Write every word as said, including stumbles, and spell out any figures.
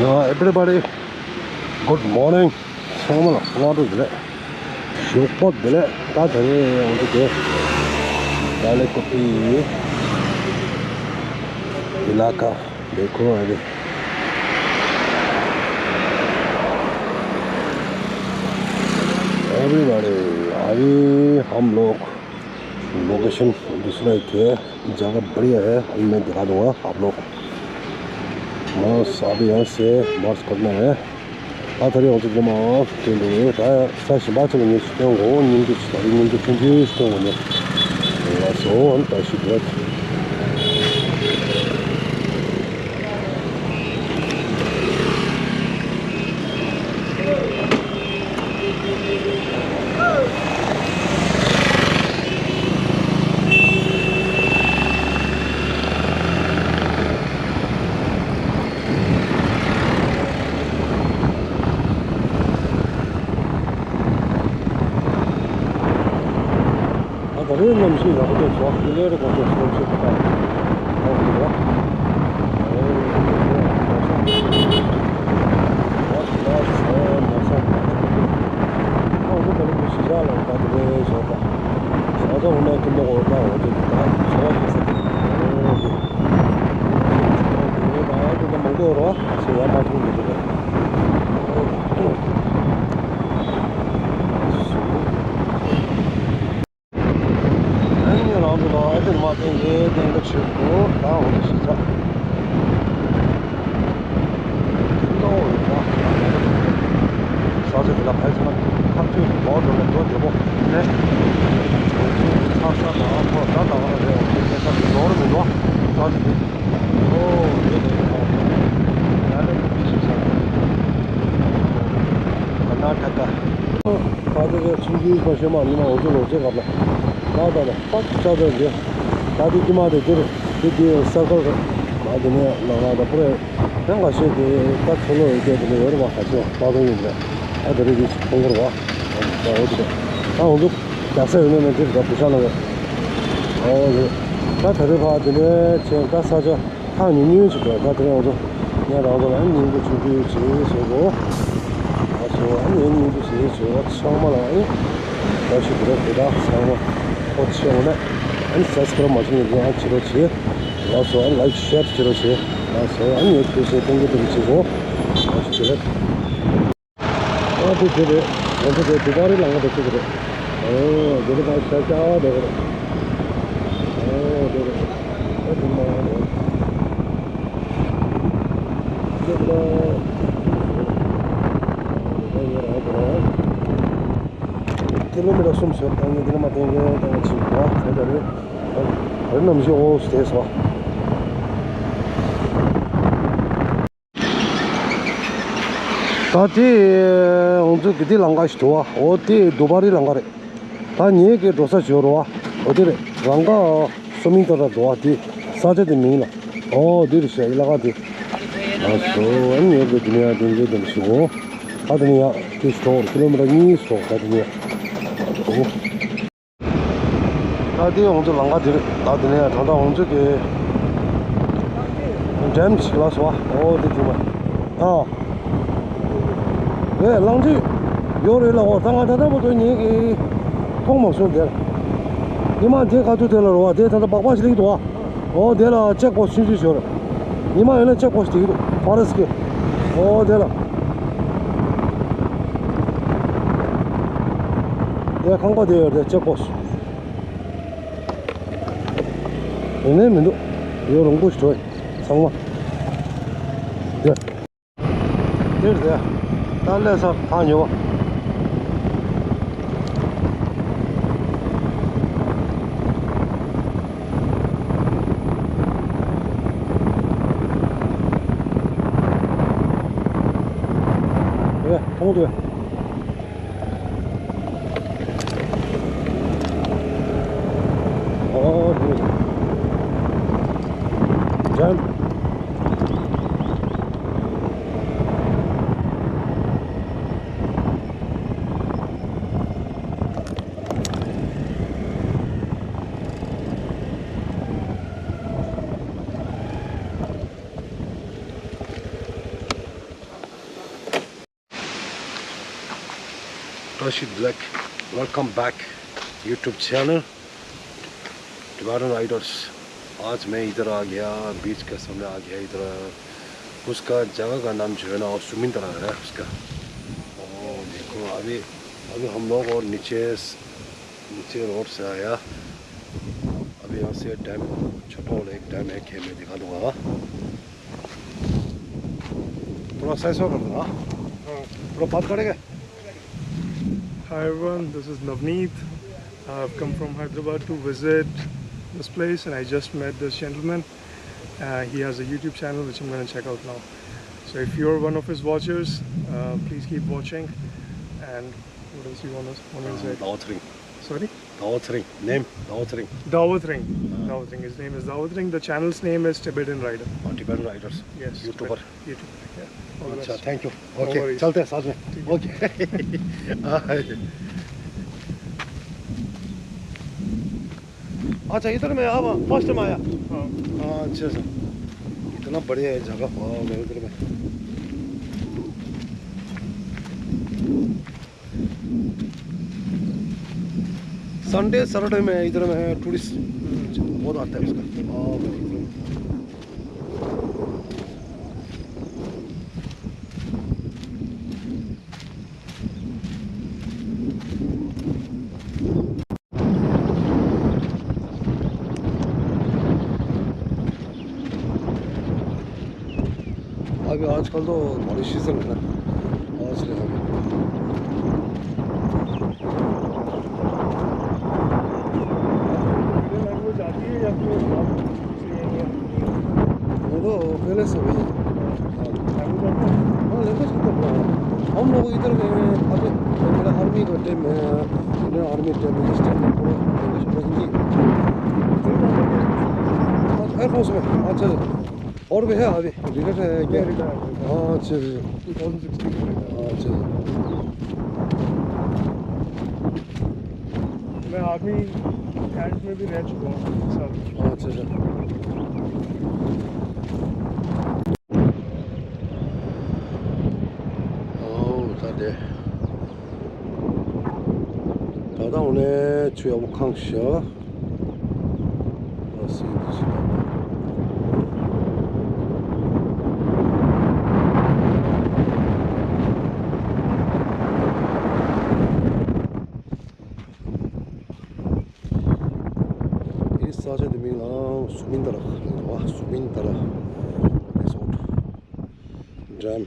Uh, everybody, good morning. ཚང་མ་ལ་སྔ་དྲོ་བདེ་ལེགས། ཞོགས་པ་བདེ་ལེགས། ད་ད་རེས་ང་ཚོ་དེ་ཏཱ་ལའི་ཀོ་པི་ཨི་ལ་ཀ་དེ་ཁོ་ཨ་རེ། Everybody, अभी हम लोग लोकेशन डिसलाइक है। जगह बढ़िया है, अभी मैं दिखा दूंगा आप लोग। मस्त, अभी यहाँ से मार्च करना है। ཨ་ད་རེས་ང་ཚོ་འདི་མ་དེ་འདུག་ད་ས་ཞིམ་པ་ཚོ་ལ་ངས་ཞུ་སྟོན་གོ་སྙིང་རྗེ་ཞུ། ད་རེས་སྙིང་རྗེ་ཆུང་ཆུང་ཞུ་སྟོན་གོ་ནས་ལ་སོ་ཨན་ད་ཞུ་དེ། ད་ད་རེས་གནམ་གཤིས་ཡག་པོ་འདུག་ཟེར་བ། ཀླད་རི་གོང་ཚད་གནམ་གཤིས་ཁ་ཁ་ཡག་པོ་འདུག་བ། ཨོ་ལ་ས་ལ་ས་ལ་ས་ལ་ཁ་ཁ་ཨོ་ལ་ལ་ལ་ཞི་ཞག་ལ་ད་དེ་རེད་ཟེར་བ། ས་ཆ་འོ་ན་ཀུན་ཏུ་འོ་ད་འོ་དེ་ད་ཟེར་བ་ཞིག་ས་དེ་ཨོ་དེ་དེ་ད་དེ་ད་མང་པོ་རོ་ཟེར་ཡ་མ་ཐུག་འདུག་ཨོ། ཨ་ནི་རང་ཚོ་ལ་ཨ་ཙི་མ་བསྟན་གྱི་བསྟན་འགྲོ་བྱེད་དགོས། ད་འོ་ཞིག་ཚ་ཏོ་ཡོད་ན། ས་ཆ་དེ་ལ་ཕལ་ཆེར་ཐག་ཆོད་ཀྱི་འོག་འགྲོ་ན་འགྲོ་བདེ་པོ་རེད། ཚ་ས་དང་ཐོག་ད་ད་བ་རེད། འོ་དེ་ས་དེ་འགྲོ་རུ་མི་འགྲོ། ས་ཆ་དེ་ཨོ་རེད་རེད། ཡ་ལེ་ཀུ་པི་ཞིག་ས་ད་ན་ད་ད། ད་ལྟ་ཆུང་ཆུང་པ་ཤོད་མ་ཉི་མ་འོ་ཚོད་ལོ་ཚོད་སྐབས་ལ། ད་ད་ད་པགས་ཆགས་ཚར་རྗེས། ད་དེ་དཀྱིལ་མ་དེ་དེར་དེ་དེ་སར་ཀལ་རེད། ད་དེ་ནས་ལ་ང་ད་པུ་རེ་ཡང་ཁ་ཤས་དེ་ད་ཁོ་ལོ་ཡོད་དེ་དེ་ནས་ཡོད་རེད་བ། ཁ་ཤས་པགས་ཚང་ཡིན་རེད། ད་དེ་རིགས་ཀྱི་ཁོང་ཁོར་བ། ད་འོ་དེ་ད་འོ་འདུག་རྒྱག་ས་ཡོད་ན་ནས་དེར་ད་བུ་ཤ་ལ་བས། འོ་རེད། ད་ད་རེས་ཕ་དེ་ནས་ཆེན་ད་ས་ཆ། ཐག་ཉུང་ཉུང་ཞིག་འགྲོ། ད་དེ་རིང་ང་ཚོ་ངས་རང་ཚོ་ལ་སྙིང་པོ་ཆུང་ཆུང་བྱེད་ཟེར་གོ། ང་ཚོ་ཨ་ནི་སྙིང་པོ་བྱེད་ཟེར་བ་ཚང་མ་ལ་ཨ་ནི་ད་ཞིག་འགྲོ་དེ་དག་ཚང་མ་ཨོ་ཆེ་འོ་ན་ཨ་ནི་སབ་སི་ཀ་རབ་མ་བྱེད་མཁན་ཚོ་ཨ་བྱེད་རོགས་བྱེད། ང་ཚོ་ཨ་ནི་ལའིག་ཤེར་བྱེད་རོགས་བྱེད། ང་ཚོ་ཨ་ནི་ངས་ཁྱོད་ཚོ་སྟོན་གི་འདུག་བྱེད་གོ། ང་ཚོ་དེ་རེད། ཨ་དེ་དེ་རེད། ང་ཚོ་དེ་དུ་བ་རི་ལང་ག་དེ་ཚོ་དེ་རེད། ཨོ་དེ་རེད། ད་ཤ་ཤ་དེ་རེད། ཨོ་དེ་རེད། ཨ་དེ་མ་རེད། དེ་ལ་དེ་ཡོད་ར་དེ་རེད། ཀི་ལོ་མི་ཊར་གསུམ་ཞོར་བཏང་ནས་དེ་ལ་མ་བསྟན་གི་བཏང་ཕྱིན་པ་དེ་ལ་རེད། ཨ་རི་གནམ་གཤིས་ཨོ་དེ་སོ། ད་དེ་ང་ཚོ་གི་དེ་ལང་ཀ་ཞིག་འདུག་བ། འོ་དེ་དུ་བ་རི་ལང་ཀ་རེད། ད་ངེད་ཀྱི་འགྲོ་ས་ཞོར་བ། འོ་དེ་རེད། ལང་ཀ་སོ་མིན་ཏ་ར་འགྲོ་བ་དེ་ས་ཆ་དེ་མིང་ལ། འོ་དེ་རེད་ཤག་ཡི་ལ་ཀ་དེ། ཨ་སོ་ཨ་ངེད་ཀྱི་དེ་ནས་ཡང་དེ་འདྲའི་དེ་འདྲ་ཞིག་འོ། ད་དེ་ནས་ཡང་དེ་ཞིག་འགྲོ་ཀི་ལོ་མི་ཊར་གཉིས་ཞིག་འགྲོ་ད་དེ་ནས་ཡང་། འོ། ད་དེ་ང་ཚོ་ལང་ཀ་དེ་རེད། ད་དེ་ནས་ད་ལྟ་ང་ཚོ་གི་ཌེམ་ཞིག་ལ་སོ། ཨོ་དེ་དེ་མ། ཨ། རེད་གླང་ཆེན་ཡོད་རེད་ལ། འོ་ད་ང་ད་ལྟ་བར་དུ་ངེད་ཀྱིས་མཐོང་མ་སོང་དེར། ཉི་མ་དེ་ག་དུས་དེ་ལ་རོ་བ་དེ་ད་ལྟ་སྦག་སྦག་ཞིག་སླེབས་འདུག་བ། འོ་དེ་ལ་ཅེག་པོ་སི་ཊི་ཆུང་ཆུང་ཞིག་ཡོད་རེད། ཉི་མ་ཡོད་ན་ཅེག་པོ་སི་ཊི་དེ་གི་འདུག་ཕོ་རེ་སི་ཊི་གི། འོ་དེ་ལ། དེ་ཁང་པ་དེ་ཡོད་རེད་ཅེག་པོ་སི་ཊི། དེ་ནས་མི་འདུག་ཡོད་རུང་པོ་ཞིག་འགྲོ་ཡི་ཚང་མ། དེ། དེར་དེ། ད་ལས་ས་ཐག་ཉེ་བ། དེ་མཐོང་དུས། ཨོ་དེ། ཇན། Rashid Black, welcome back YouTube channel Tibetan Riders। आज मैं इधर आ गया, बीच का सामने आ गया इधर। उसका जगह का नाम जो है ना, वो सुमिंदरा है उसका। ओ देखो, अभी अभी हम लोग और नीचे नीचे रोड से आया। अभी यहाँ से डैम, छोटा वाला एक डैम है, कि मैं दिखा दूंगा। थोड़ा साइज और कर दो, हाँ। हाँ। थोड़ा बात करेंगे। Hi everyone, this is Navneet. I've come from Hyderabad to visit this place and I just met this gentleman. Uh, he has a YouTube channel which I'm going to check out now. So if you're one of his watchers, uh, please keep watching. And what else you want to, want to say? Dawa Tring. Sorry? Dawa Tring. Name? Dawa Tring. Dawa Tring. Ah. Dawa Tring. His name is Dawa Tring. The channel's name is Tibetan Rider. Oh, Tibetan Riders. Yes, YouTuber. Tibetan YouTuber. Yeah. All the अच्छा, best. Thank you. No worries. OK, चलते हैं साथ में। ठीक है। OK। अच्छा, इधर मैं आवा, फर्स्ट टाइम आया। हाँ। हाँ, अच्छा, अच्छा। इतना बढ़िया है जगह, वाह, मैं इधर में। संडे सैटरडे में इधर में टूरिस्ट बहुत आता है उसका। हाँ, अभी आजकल तो हमारी सीजन है ना, आज ले। लैंग्वेज आती है या फिर आप सीख रहे हैं? वो तो पहले से वही है। हाँ। लैंग्वेज आती है? हाँ, लैंग्वेज की तो हम लोग इधर गए हैं, अभी मेरा आर्मी का टाइम है, इंडियन आर्मी टाइम है, इस टाइम में पूरा लैंग्वेज पूरा हिंदी। एयरफोर्स में। अच्छा, अच्छा। और भी है अभी? रिटायर है क्या? मैं रिटायर हूँ। हाँ, अच्छा, अच्छा। टू थाउजेंड सिक्सटीन में रिटायर। हाँ, अच्छा। मैं आर्मी कैंट में भी रह चुका हूँ, साल। हाँ, अच्छा, अच्छा। ཨོ། ད་དེ། ད་ལྟ་འོ་ནས་ཆུ་ཡག་པོ་གང་ཤག་འདིའི་ས་ཆ་འདི་མིང་ལ་སུ་མིན་དར་ལབ་པ། སུ་མིན་དར་རི་སོར་ཊི་ཌེམ།